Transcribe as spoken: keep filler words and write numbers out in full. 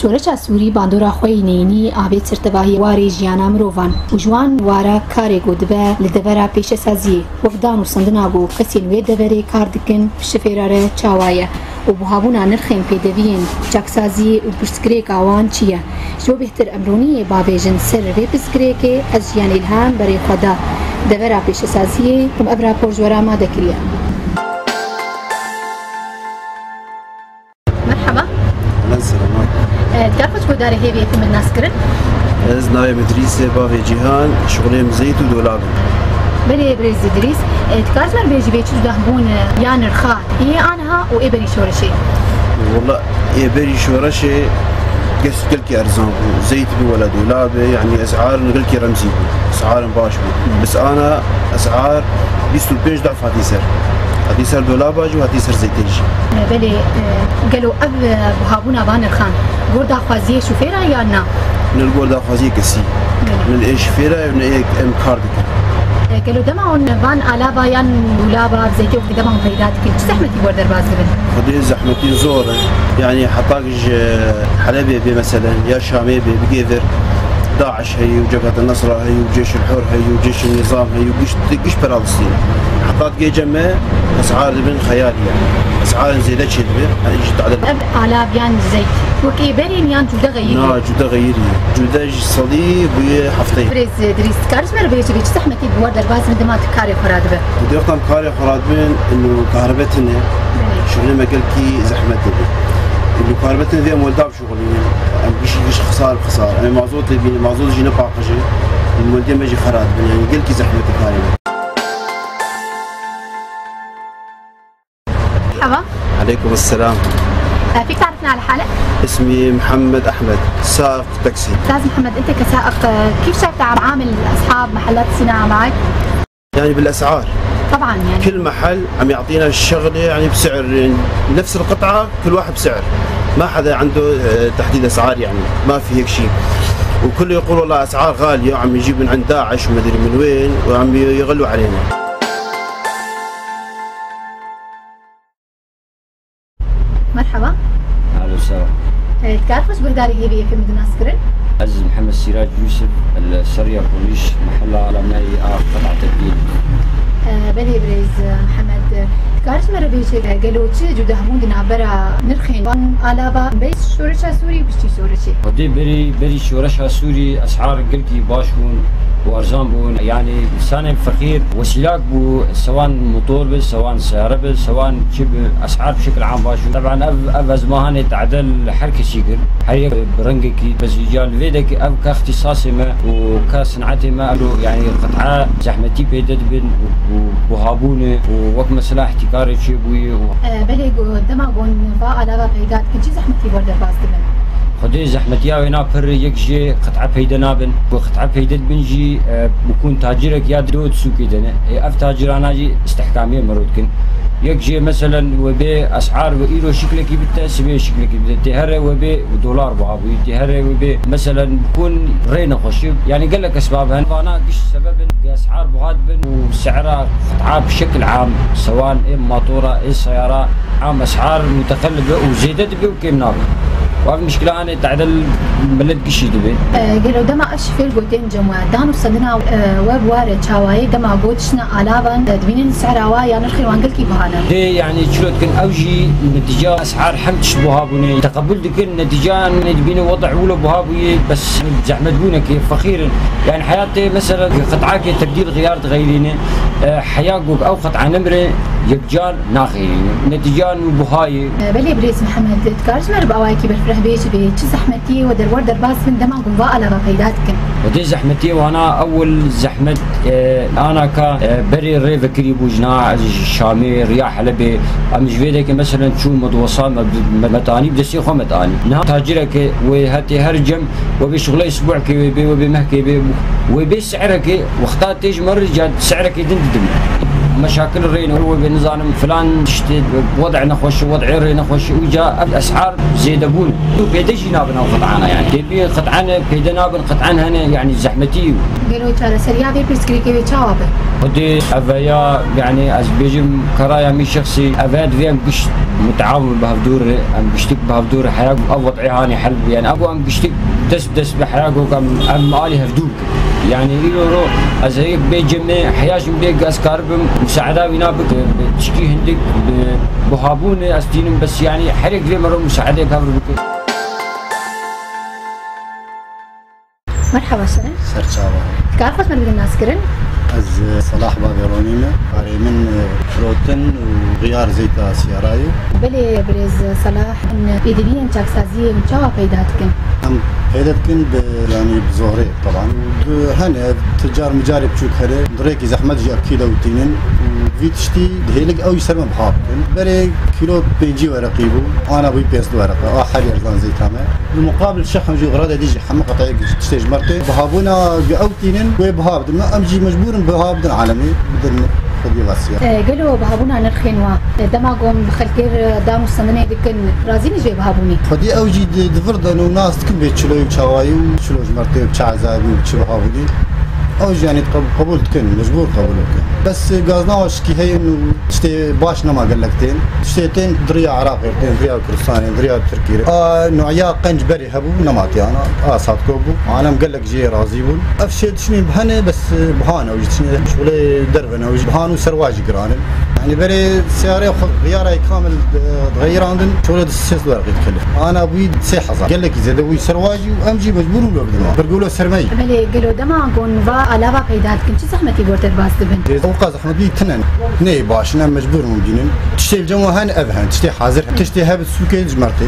Şoreşa Sûrî bandora xwe yî neyînî avêt ser tevahî warê jiyana mirovan û ji wan wara karê ku dibe li devera pêşesaziyê, wek dan û sandina ku kesên wê deverê kar dikin, bi şifêra re çawa ye û buhabûna nirxên pêdeviyên çaksaziyê û pirsgirêka wan çi ye? Ji bo bêhtir em ronî bavêjin ser vê pirsgirêkê, ez Jiyan Îlham berê xwe da devera pêşesaziyê û ev rapor ji we re amade kiriye. Merhaba. Elen selamat. E, dikar xwe ji guhdarê hêviyê xwe min nas kirin? Ez navê min Idrîs e, bavê Cîhan, şixulê min zeyt û dolab in. Belê, birêz Idrîs. E, dikar ji me re bêjî vê çi cudahbûn, e, ya nirxa ê aniha û ê berî şoreşê? Wala, ê berî şoreşê ges-, gelkî erzan bû. Zeyt bû wela dolabê, yanî es'arên gelkî remzî bû. Es'arên baş bû. Bes ana es'ar bîst û pênc def hatî ser. Hatî ser dolaba jî û hatî ser zeytê jî. E, belê, e, gelo ev, e, buhabûna van nirxan gor daxwaziyê şofêra yan na? Ne li gor daxwaziyê kesî. Belê. Ne li ê şofêra ye, ne ê em kar dikin. E, gelo dema hûn van alaba yan dolaba zeytê wekî dema hûn peyda dikin, çi zehmetî wer derbas dibin? Xwedê zehmetî zor e. Yanî heta ji Helebê bê meselen, ya Şamê bê, bigê vir. DAIŞ heyî û Cebhet Nesra heyî û Cêş Hur heyî û Cêş Nizam heyî û giş, giş peralistî. Heta digê cem me, es'ar dibin xeyalî ye. Es'arên zêde çêdibe, yanî ji tadil. Ev alab yan zeyt, wekî berîn yan cude xeyîrî? Na, cude xeyîrî. Cude ji sedî bûye hefteyê. Birêz Dirîs, dikar ji me re bêjî vê çi zehmetî bi wer derbas bin dema tu karê xwe radibe? Di wextan karê xwe radibin, ino kahrebe tune. Belê. Şixulê me gelkî zehmet dibe. Ino kahrebe tune vê em welda bişuxulînin. Em gişî giş xisar xisar. Em mazotê bînin, mazot jî ne paqij e. Weldiya me jî xera dibin. Yanî gelkî zehmet e karê me. مرحبا. عليكم السلام. آه، فيك تعرفنا على حالك؟ اسمي محمد أحمد، سائق تاكسي. أستاذ محمد، أنت كسائق، آه، كيف شايف تعامل أصحاب محلات الصناعة معك؟ يعني بالأسعار. طبعًا، يعني. كل محل عم يعطينا الشغلة يعني بسعر، يعني نفس القطعة كل واحد بسعر. ما حدا عنده، آه، تحديد أسعار، يعني ما في هيك شيء. وكله يقول: "والله أسعار غالية"، وعم يجيب من عند داعش ومدري من وين، وعم يغلوا علينا. مرحبا. أهلا وسهلا. إيه، dikar xwe ji guhdarê hêviyê pê min nas kirin? Ez Mihemed Sîrac Yûsif, li Serriya Kurlîş, mehela Alamnayê a qet'a tebdîl. Ee, belê birêz Mihemed, dikar ji me re bêjî, gelo çi cudahbûn di navbera nirxên van alaba berî şoreşa Sûrî û piştî şoreşê? Xwedê berî, berî şoreşa Sûrî es'ar gelkî baş bûn û erzan bûn. Yanî însanên feqîr wesîlak bû, sewan motor bi, sewan seyare bi, sewan çi bi, es'ar bi şekil am baş bû. Teban ev, ev ezmahanê tade li her kesî kir. Her yek bi rengekî, bes îca li vê dekî ev ka îxtîsasê me û ka sinetê me, yanî qet'a zehmetî peyde dibin û, û buhabûn e û wek mesela îhtîkarê çêbûyî û. E, belê, go-, dema gon va alava peyda dikin, çi zehmetî wer derbas dibin? Xwedê zehmetiya wêna pir, yek jê qet'a peyde nabin. Ku qet'a peyde dibin jî, e, bikûn tacirek ya di dot sûkê de ne. E, ev tacirana jî istihkamiyê mero dikin. Yek jê meselen we bê es'ar we îro şiklekî bite, sibê şiklekî bite. Tê here we bê dolar buha bûyî. Tê here we bê meselen bikûn rê nexweşî. Yanî gelek esbab hene. Vana giş sebeb in, es'ar buha dibin û se'ra qet'a bi şekil am, sewan ê matora, ê seyara, am es'ar muteqelib e û zêde dibe û kêm nabe. Û ev mişkila anê tadil millet gişî dibe. E, gelo dema ev şifêr gotên cem we, dan û sendina, e, we bi were çawayê dema got şina alavan, e, dibînin sehra wa ya nirxê wan gelkî biha ne. Dê, yanî çilo dikin ew jî netîca es'ar hem tişt buha bûne. Teqebul dikin netîca anê dibîne wede wilo buha bûye, bes zehmet bûne ki feqîr in. Yanî heyatê mesela qet'akê tebdîl xiyar dixeyrîne. E, heya gok ew qet'a nemire yekcan naxêrîne. Netîcan û buhayê. Belê birêz Mihemed, dikar ji me re bi awayekî berfireh bêjî bê, çi zehmetiyê we derwer derbas bin dema ku va alava peyda dikin? Xwedê zehmetiyê wana ewil zehmet, e, ana ka, e, berê rê vekirî bû jina Şamê, riya Helebê. Em ji vê dekê meselen çû medwesa me, me, me tanî, bi destê xwe me tanî. Niha tacireke wê hetê her cem, we bê şixulê isbu'kê wê bê, we bê mehkê bê, wê bê se'rekê, wexta tê ji me re ca se'rekê din didim. Meşakil rê ne, wê bê nizanim filan tiştê, wed'ê nexweş, wed'ê rê nexweş, uca ev es'ar zêde bûn. Tu pêde jî nabin ew qit'ana yani. Têbî qit'an pêde nabin, qit'an hene yani zehmetî. Gelo çareseriya vê pirsgirêkê wê çawa be? Xwedê ev ya yani ez bêjim karaya min şexsî, ev ya divê em gişt mutawin bi hevdûr, em giştik bi hevdûr heya ev wed'ê hanê hel bû. Yani ev em giştik dest bi dest bi heya gok em, em alî hevdûr. Yani îro ro ez heyek bê cemê heya jin bê ez karibim musaada wîna bike, bi tişkî hindik bi buhabûnê ez tînim bes yani herek vê mero musaadê bi hev re bike. Merhaba Şirin. Ser çava. Kar xweş me bidin naskirin. Ez, e, Selah Bavê Ronî me. Karê min, e, firotin û xiyar zeyta siyara ye. Belê birêz Selah, em pêdiviyên çaksaziyê çawa peyda dikin? Em peyda dikin bi, yani bi zohrê taban. Bi hene, tu car micarê biçûk here, di rêkî zehmet jî ev kîlo tînin. Vî tiştî di hêlik ew jî ser me biha bikin. Berê kîlo pêncî wereqî bû, ana bûyî pênc wereqe. A her erzan zeyta me. Bi muqabil şehm jî xirade dî jî hemû qeteyek tiştê ji mertê. Bihabûna ew tînin, wê biha bidin. Em jî mecbûr in biha bidin alemê, bidin xwediyê vasiya. E, gelo bihabûna nirxên wa, e, dema ku em bi xelkê re dan û stendinê dikin, razî ne ji vê bihabûnê? Xwedî ew jî di, di vir de û nas dikin bê çiloyê û çawayî û çilo ji mertê û çi ezabî û çi bihabûnî. Ew jî yanî qeb-, qebûl dikin, mecbûr qebûl dikin. Bes gazna şikî heyin û tiştê baş nema gelek tên. Tiştê tên di riya Iraqê, tên di riya Kurdistanê, di riya Tirkiyê. A noya qenc berê hebû, nema tiyana, a satko bû. Alem gelek jê razî bûn. Ev şê tiştê bi hene, bes bihan ew jî tiştê şolê derve ne, ew jî bihan û serwa jî giran in. Yani berê seyarê xwe xiyarayê kamil, e, dixeyirandin, şolê di sê sed werqî dikilif. Ana bûyî sê hezar. Gelekî zêde bûyî serwa jî û em jî mecbûr û lo bidin. Birgolo sermayî. Belê, gelo dema gon va alava peyda dikin, çi zehmetî gor te bi bas dibin? Ê, ewqa zehmet bî tinen. Neyê baş in, em mecbûr in bînin. Tiştê li cem we hene ev hene, tiştê hazir hene. Tiştê hebit sûkê ji mertê.